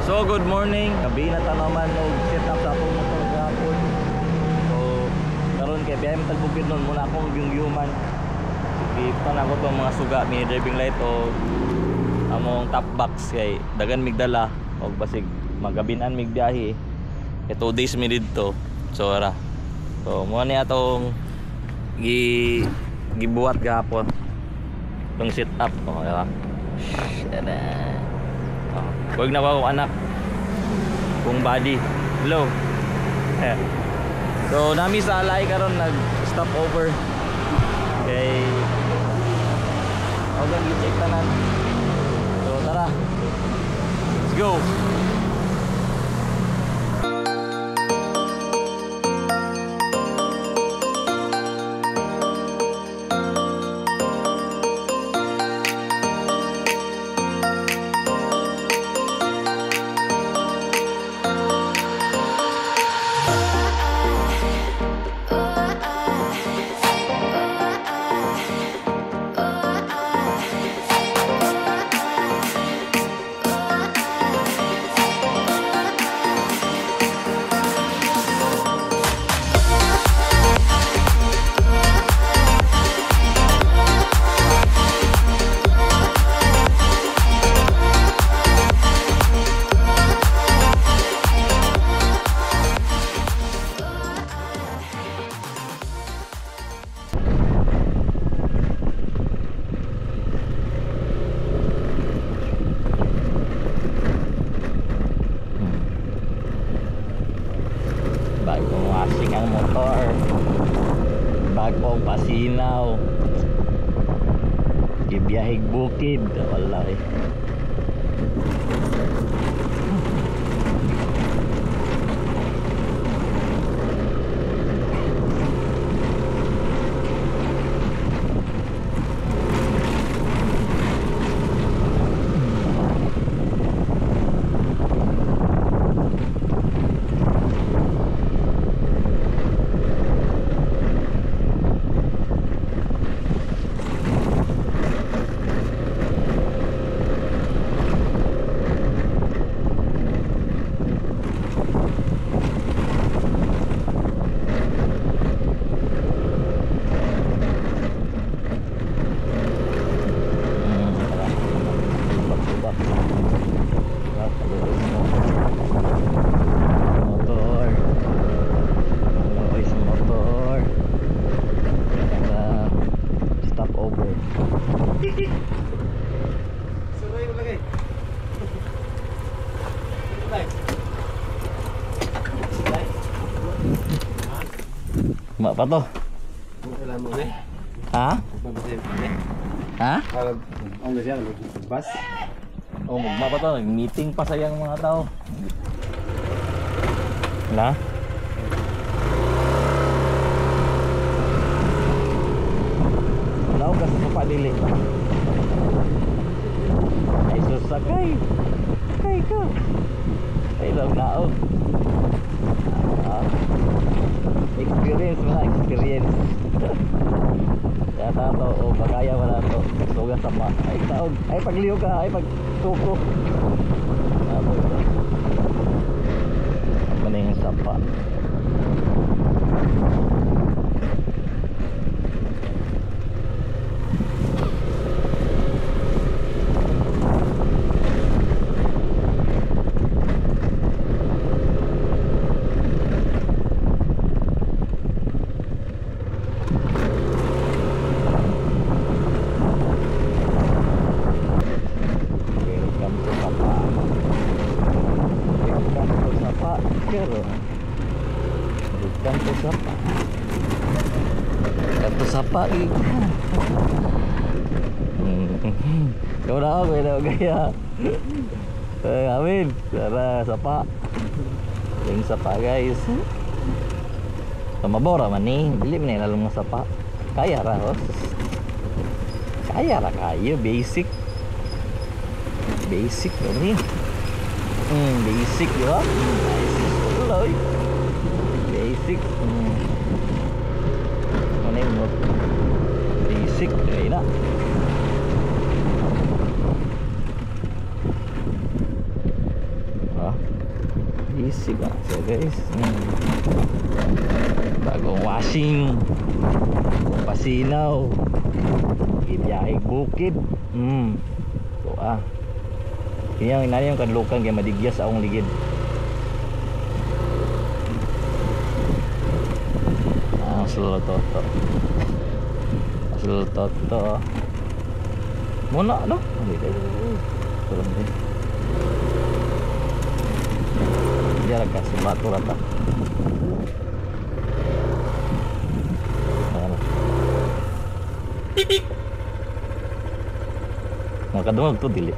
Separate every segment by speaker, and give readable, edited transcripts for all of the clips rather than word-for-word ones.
Speaker 1: So good morning. Gabi na ta naman og set up sa akong motor gahapon. So karon kay biyahe man tag bukid nun muna akong yung human. Sige pa na ako tong mga suga, mini driving light o among top box kay dagan migdala og basig magabinan mig biyahe. Kay 2 days mi didto. So ara. So mo ni atong gibuhat gahapon. Tong set up oh, diba? Shara. Oh, wag na ba akong anak kung body. Hello. Eh. So nami sa alay karon nag stop over. Kay ako gi-check tanan. So tara. Let's go. Bagong washing ang motor, bagong pasinaw, gibiyahig bukid, wala eh. Ma pa to? Ha? Ha? Oh, magma pa to. Nag-meeting pa sayang mga tao. Na? Wala ka sa kapadili. Ay, susakay. Kay ka. Ay, lang naog. Experience mga experience. Yata to, o bagaya wala to. Suga sa pa. Ay taog, ay pagliyo ka, ay pagtuko. Maning sapa. Sapa kau dah aku dah gaya. Amin. Tara sapa. Yung sapa guys. Mabora man ni, dili man lalong nga sapa. Kaya ra ho. Kaya ra kayo basic. Basic ra ni. Basic di ba? Nice. Tuloy. Basic. Ano yung basic kaya na. Diba? Easy ba? So guys, bagong washing, pasinaw, biyaheng bukid. So Kaya inani yung kadlukan kay madigya sa akong ligid. Slow toto. Slow toto. Muna no? Hindi. Turun din. Dia agak sebatu rata. Nakadungog to dili.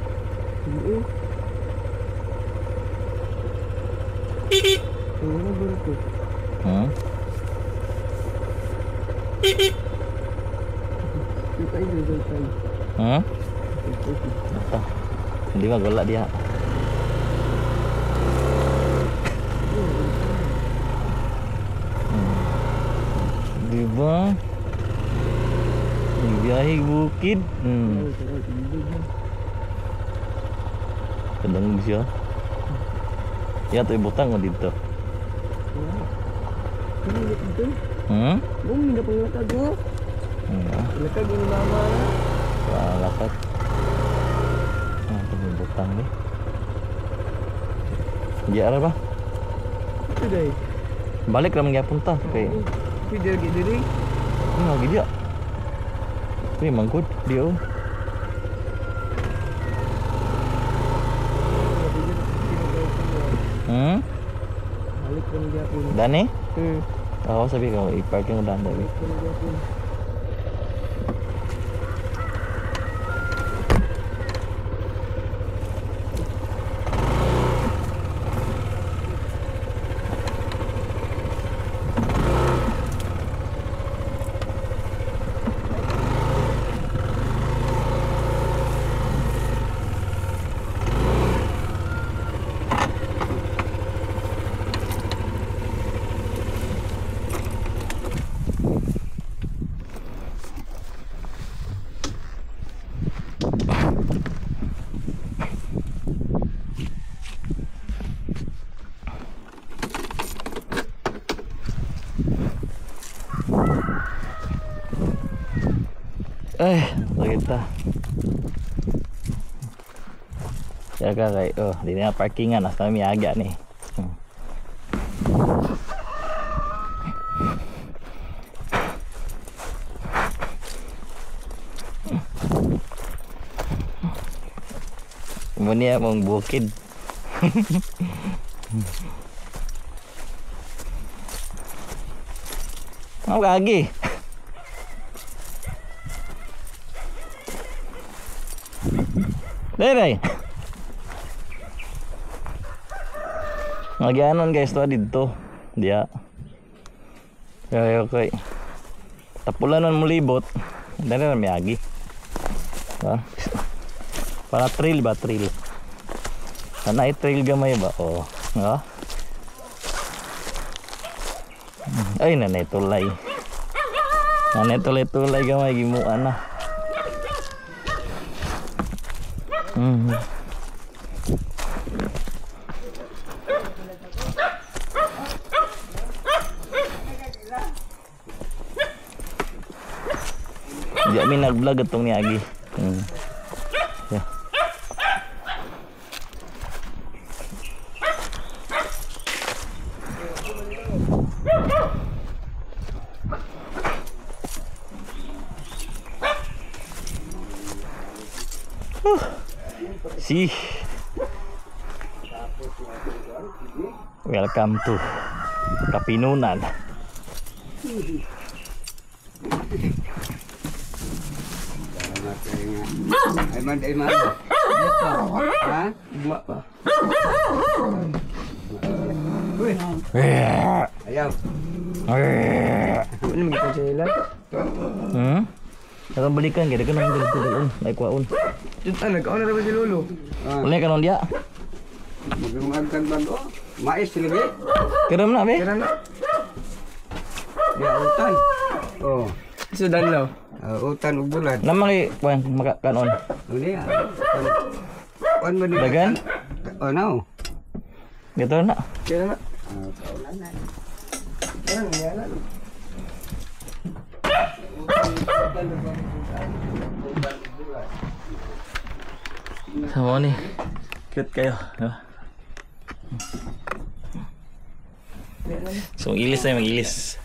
Speaker 1: Hindi magwala diha. Diba? Biyahe bukid. Kadangog siya. Ya to ibutang mo dito.
Speaker 2: Bumi na panglakag mo. Lakag ni mama.
Speaker 1: Lakag. Ito yung butang ni. Di ara ba?
Speaker 2: Ito day.
Speaker 1: Balik ra man gyapon ta kay.
Speaker 2: Pwede lagi diri.
Speaker 1: Lagi dia. Uy, mangkod dia.
Speaker 2: Balik ra man gyapon.
Speaker 1: Dani? Ako sabi ko i-parking mo dan dali. Kita. Jaga kay oh, di na parkingan hasta mi aga ni. Muna mong bukid. Ang kagi. Dere. Nagyanon guys to didto. Diya. Okay, okay. Tapulanon mo libot. Dere na miyagi. Ha? Para trail ba trail? Sana i-trail gamay ba? Oo. Ha? Ay nanay tulay. Nanay tulay-tulay gamay gimuan na. Di kami nag-vlog itong niagi. Yeah. See. Welcome to Kapinunan.
Speaker 3: Ay man. Ha?
Speaker 2: Guma pa.
Speaker 3: Uy. Ayaw.
Speaker 2: Ano man gyud sila?
Speaker 1: Nakabalikan kay daghan ang dito. May kwaon.
Speaker 2: Dito nag-on na ba si Lolo?
Speaker 1: Wala ka nun diya.
Speaker 3: Magungagkan bago. Mais sila be.
Speaker 1: Kiram na be.
Speaker 2: Kiram na.
Speaker 3: Ya utan. Oh.
Speaker 2: Sudan law.
Speaker 3: Utan ug bulan.
Speaker 1: Namang kuan makakanon.
Speaker 3: Ano ya? Kuan ba ni?
Speaker 1: Dagan?
Speaker 3: Oh no.
Speaker 1: Gito na.
Speaker 2: Kaya na.
Speaker 3: Ah, na.
Speaker 2: Ano yan na?
Speaker 1: Sama ni. Cute kayo, di ba? So, ilis na yung mag-ilis.